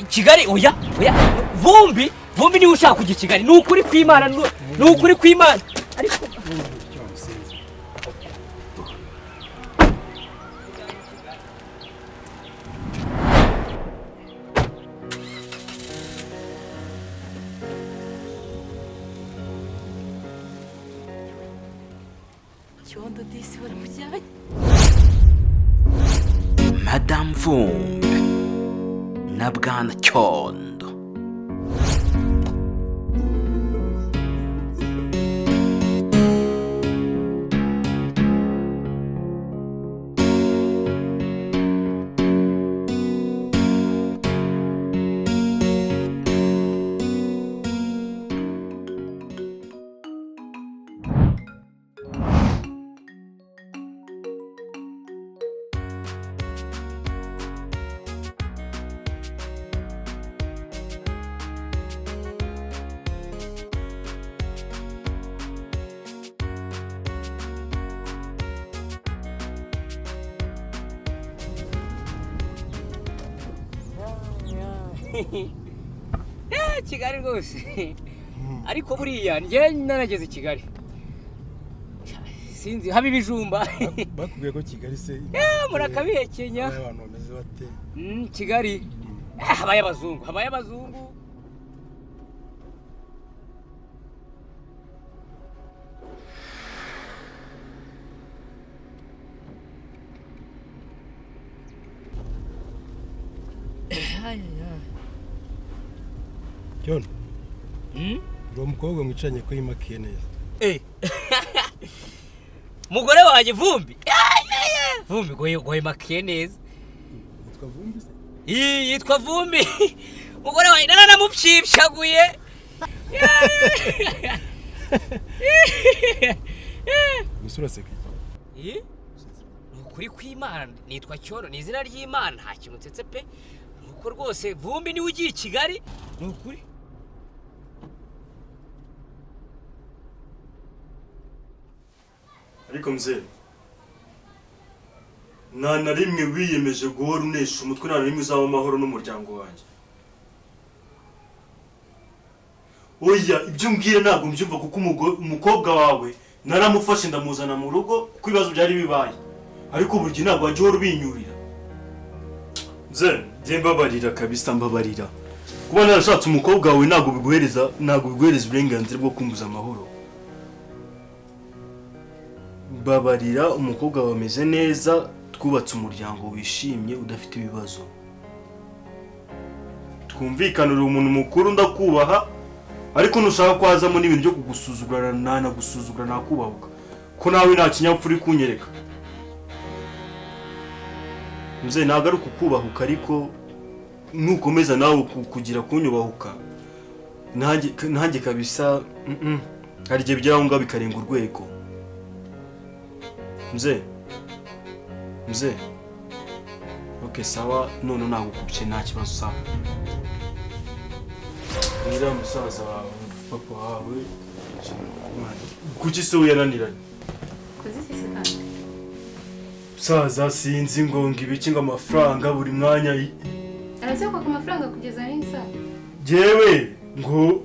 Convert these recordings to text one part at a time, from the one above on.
Kigali, oya oya, Vumbi, Vumbi niwe ushaka kujya i Kigali. Ni ukuri kw'Imana, ni ukuri kw'Imana, ariko Cyondo disi baramujyanye. Madamu Vumbi na Bwana Cyondo. Kigali rwose, ariko buriya njye narageze i Kigali, sinzi haba ibijumba. Bakubwiye ko Kigali se Murakabihekenya. Abantu bameze bate? Kigali habaye abazungu, habaye abazungu. John, uri umukobwa mwicaranye ko yimakiye neza? Mugore wanjye Vumbi. Vumbi goye makiye neza. Yitwa Vumbi se? Ii, yitwa Vumbi mugore wanjye, naranamupyipyaguye. Gusa uraseka iki? Ii, ni ukuri kw'Imana, nitwa Cyono, ni izina ry'Imana, nta kintu nsetse pe. Ni uko rwose Vumbi niwe ugiye i Kigali, ni ukuri. Ariko mzee, nta na rimwe wiyemeje guhora unesha umutwe, nta na rimwe uzaba amahoro n'umuryango wanjye. Oya, ibyo umbwira ntabwo mbyumva, kuko umukobwa wawe naramufashe ndamuzana mu rugo kuko ibibazo byari bibaye, ariko buri gihe ntabwo wajya uhora ubinyurira. Mzee, njye mbabarira kabisa, mbabarira. Kuba narashatse umukobwa wawe ntabwo biguhereza uburenganzira bwo kumbuza amahoro. Mbabarira, umukobwa wawe ameze neza, twubatse umuryango wishimye udafite ibibazo. Twumvikane, uri umuntu mukuru, ndakubaha, ariko nushaka ko hazamo n'ibintu byo kugusuzugura, nanagusuzugura, nakubahuka, ko nawe nta kinyabupfura uri kunyereka. Mzee, ntabwo ari ukukubahuka, ariko nukomeza nawe kugira kunyubahuka, nanjye kabisa, hari igihe bigera aho ngaho bikarenga urwego. Mzee, mzee, okay, sawa, none nagukubye, nta kibazo, sawa. Uriya musaza wawe, papa wawe, kuki se we yananiranye? Kuzi se kandi? Musaza, sinzi ngo ibiki, ngo amafaranga buri mwanya. Aracyakwa ku mafaranga kugeza n'isaha? Jewe ngo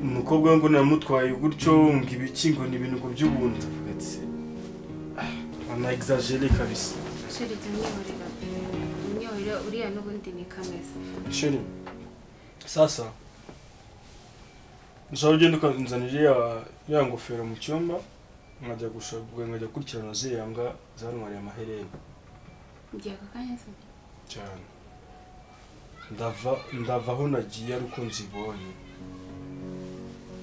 umukobwa we ngo namutwaye gutyo, ngo ibiki, ngo ni ibintu ngo by'ubuntu. Ndavuga ati: "Ah, ana exagéré kabisa." Chéri, jya umwihorera, umwihorera, uriya n'ubundi ni kameze. Chéri, sasa nshobora ugenda ukanzanira ya ngofero mu cyumba, nkajya gushaka, nkajya gukurikirana ziriya mbwa zantwariye amaherena. Ngiye aka kanya se? Cyane. Ndava aho nagiye ari uko nzibonye.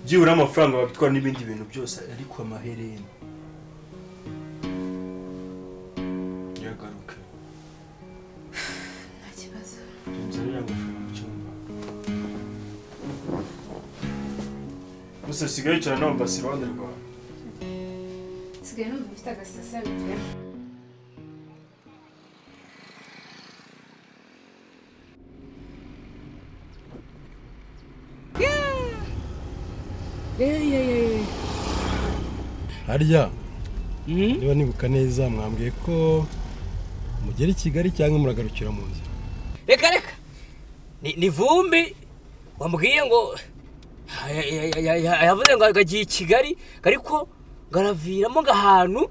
Byibura amafaranga babitwara n'ibindi bintu byose, ariko amaherena yagaruke. Nta kibazo. Nzanira ngofero mu cyumba. Gusa sigaye yicara n'abambasi iruhande rwawe. Nsigaye numva mfite agaseseme pe. Harya niba nibuka neza, mwambwiye ko mugera i Kigali cyangwa muragarukira mu nzira? Reka reka. Ni Vumbi wambwiye ngo yavuze ngo agiye i Kigali, ariko ngaraviramo ngahantu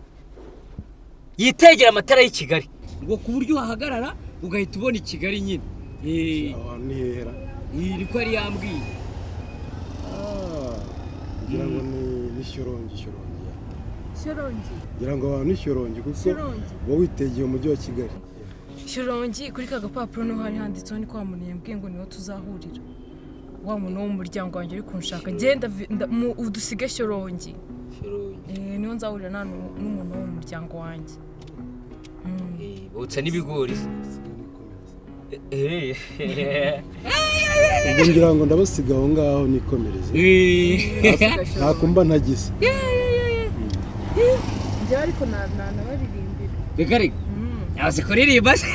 yitegera amatara y'i Kigali, ngo ku buryo uhahagarara ugahita ubona i Kigali nyine. Aho hantu ni hera? Niko yari yambwiye. Ngira ngo ni Shyorongi. Shyorongi. Ngira ngo abantu ni Shyorongi kuko uba witegeye umujyi wa Kigali. Shyorongi kuri ka gapapuro niho hari handitseho, ni kwa muntu yambwiye ngo niho tuzahurira. Wa muntu wo mu muryango wanjye uri kunshaka, genda udusige Shyorongi. Niho nzahurira n'umuntu wo mu muryango wanjye. Botsa n'ibigori. Ubwo ngira ngo ndabasiga aho ngaho nikomereze. Ntakumba ntagize. Njyewe ariko nanabaririmbira. Reka reka. Yazi kuririmba se?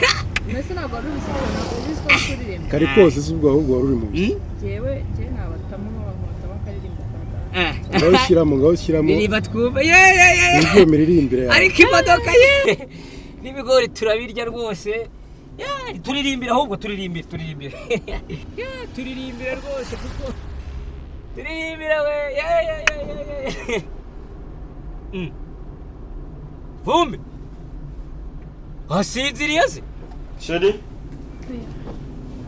Mbese ntabwo wari ubizi ko kuririmba. Kari kose si ubwo ahubwo wari uri mu bisi. Njyewe nabatamo nk'abankotamo akaririmbo kwa data. Ngaho ushyiramo. Ririmba twumve. Nibyo miririmbire yawe. Ariko imodoka ye. N'ibigori turabirya rwose. Turirimbira ahubwo turirimbira. Turirimbira rwose kuko turirimbira we. Vumbi wasinziriye se? Sheri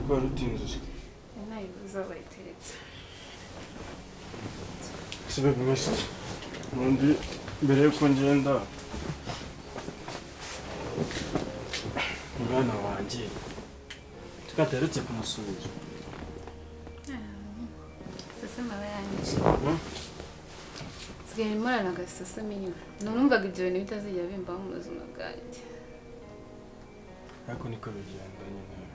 rutinze nayibuza bayiteretse. Ubundi mbere yuko ngenda umwana wanjye tukataretse kumusuhuza. Sasa maba yanjye nsigaye murana agaseseme inyuma, numvaga ibyo bintu bitazigera bimbaho mu buzima bwanjye. Ariko niko bigenda nyine.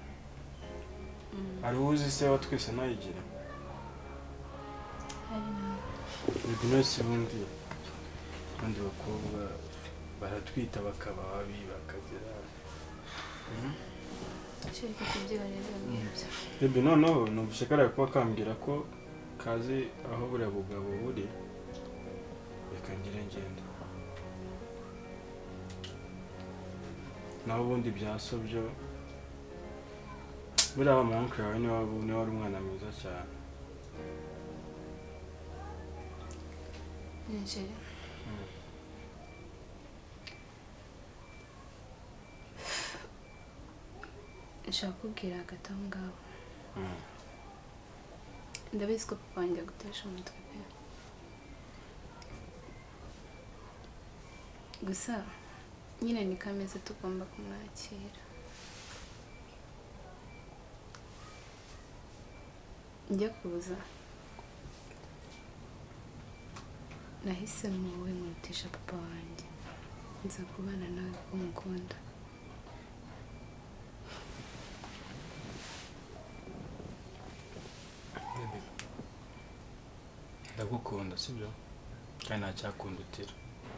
Hari uzi se wa twese nayigira? Hari nawe. Bibinose ubundi abandi bakobwa baratwita bakaba babi bakagira. Sheri kubyihoreza n'ibyo. Bebe noneho numvise kariya kuba kambwira ko kazi aho buriya bugabo buri, reka ngire ngenda. Naho ubundi byasobyo buriya wa munkwe wawe niwe wari umwana mwiza cyane. Sheri nshaka kubwira hagati aho ngaho. Ndabizi ko papa wanjye agutesha umutwe pe. Gusa nyine ni kameze tugomba kumwakira. Njya kuza nahisemo wowe nkurutisha papa wanjye, nza kubana nawe kuko ngukunda. Ndagukunda sibyo? Kandi ntacyakundutira.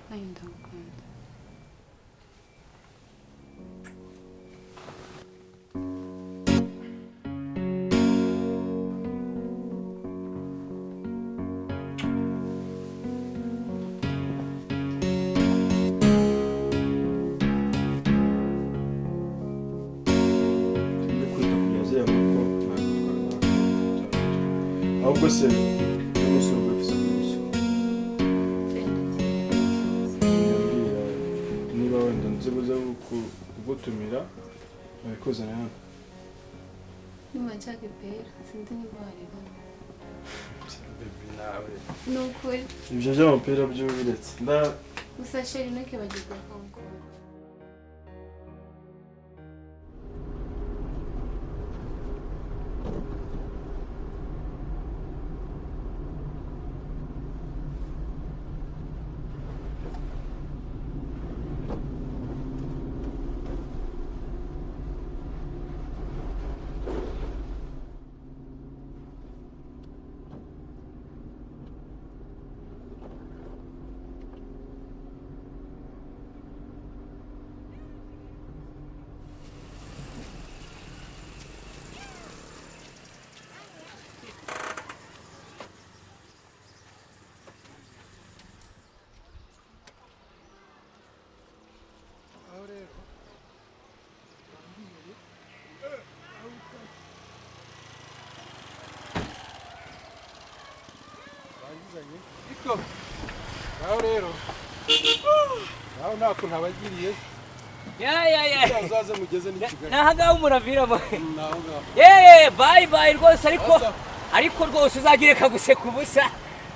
Nanjye ndagukunda. Ahubwo se niba wenda nzibuze kugutumira babikuzana hano. Niba nshaka ipera sinzi niba waribona. Nawe ni ukuri ibyo by'amapera byo biretse. Gusa Sheri ntukibagirwe ko ngukunda. Ariko naho rero naho nta kuntu abagiriye. Ya ya ya. Uzaze mugeze n'i Kigali. Naho ngaho muraviramo. Naho ngaho. Yeee, bayi bayi rwose ariko Asa. Ariko rwose uzajya ureka guseka ubusa.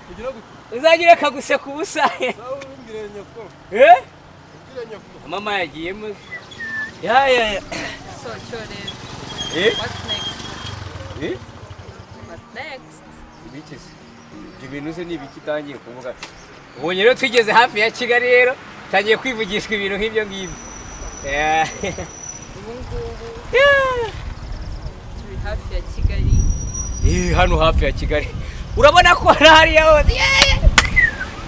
Kugira gute? Uzajya ureka guseka ubusa. Sawa umbwire nyoko. Eh? Umbwire nyoko. Mama yagiyemo. Ya ya ya. So cyo rero. Eh? What's next? Eh? What's next? Ibiki se? Ibyo bintu se ni ibiki utangiye kuvuga? Ubonye rero tugeze hafi ya Kigali rero, tangiye kwivugishwa ibintu nk'ibyo ngibyo. Eh. Ubu ngubu Yeah. turi hafi ya Kigali. Eh, hano hafi ya Kigali. Urabona ko hariya hose. Yeah.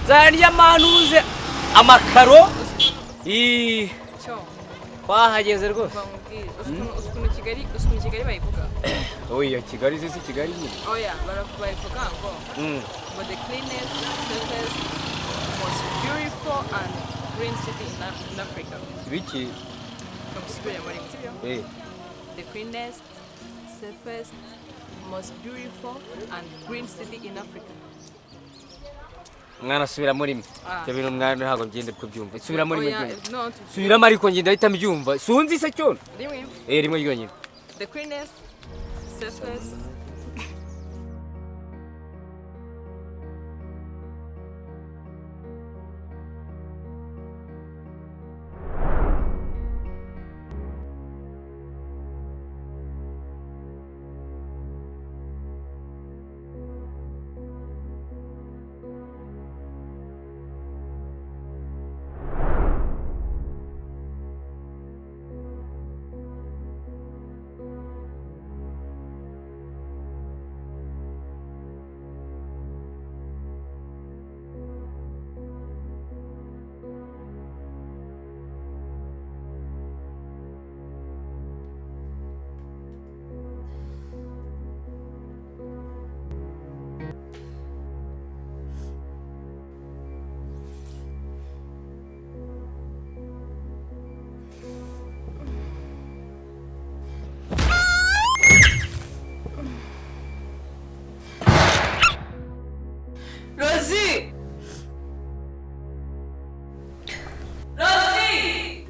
Zarya manuze amakaro. Eh, Cyo twahageze rwose. bamubwire ukuntu Kigali ukuntu Kigali bayivuga. Oya, Kigali se si Kigali nyine. Oya, bayivuga ngo ngo the cleanest, safest, most beautiful and green city in Africa. Ibiki? Bamusubire muri sibyo? Eh. The cleanest, safest, most beautiful and green city in Africa. Mwana subira muri mwe. Ah. Ibyo bintu mwana ntabwo ngende kubyumva. Subira muri mwe. Oya, byumva. no, Subiramo ariko ngenda ahita mbyumva. Sunzi se cyo? Rimwe. Eh, rimwe ryonyine. The cleanest, safest. Rosie! Rosie!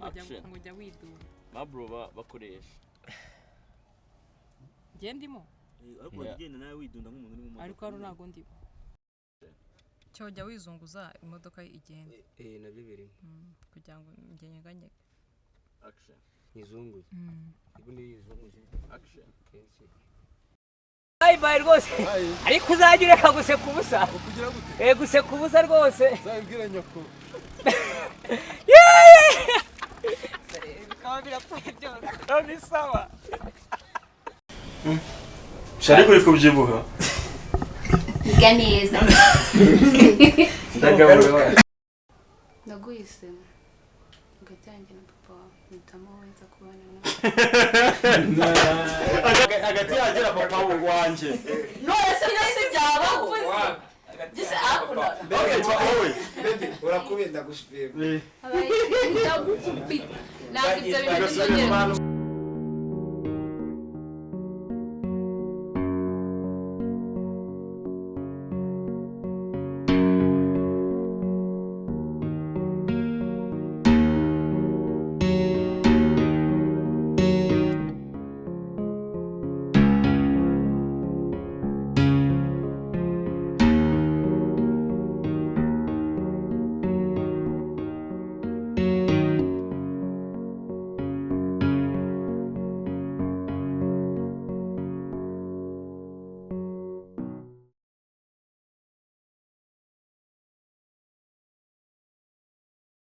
Action. Ngo jya widura. Mabro bakoresha. Njye ndimo Ariko wagenda nawe widunda nk'umuntu uri mu modoka. ariko hano ntabwo ndimo. Cyo jya wizunguza imodoka igenda Eh, nabyo birimo. kugira ngo njye nyeganyege. Action. Nizunguye. Ibundi yizunguje. Action. Kenshi. Bayi bayi rwose. Ariko uzajya ureka guseka ubusa. Kugira gute? Eh, guseka ubusa rwose. Uzabibwire nyoko. Bikaba birapfuye byose. Ni sawa. Ariko uri kubyibuha. Niga neza. Ndagabura. Ndaguhisemo hagati yanjye na papa wawe, mpitamo wowe nza kubana nawe. Hagati yanjye na papa wanjye. None se byose byabaho byose akunda. Okay, wowe. Urakubenda gushipima. Ndagukubita. Ntabwo ibyo bintu bizongera.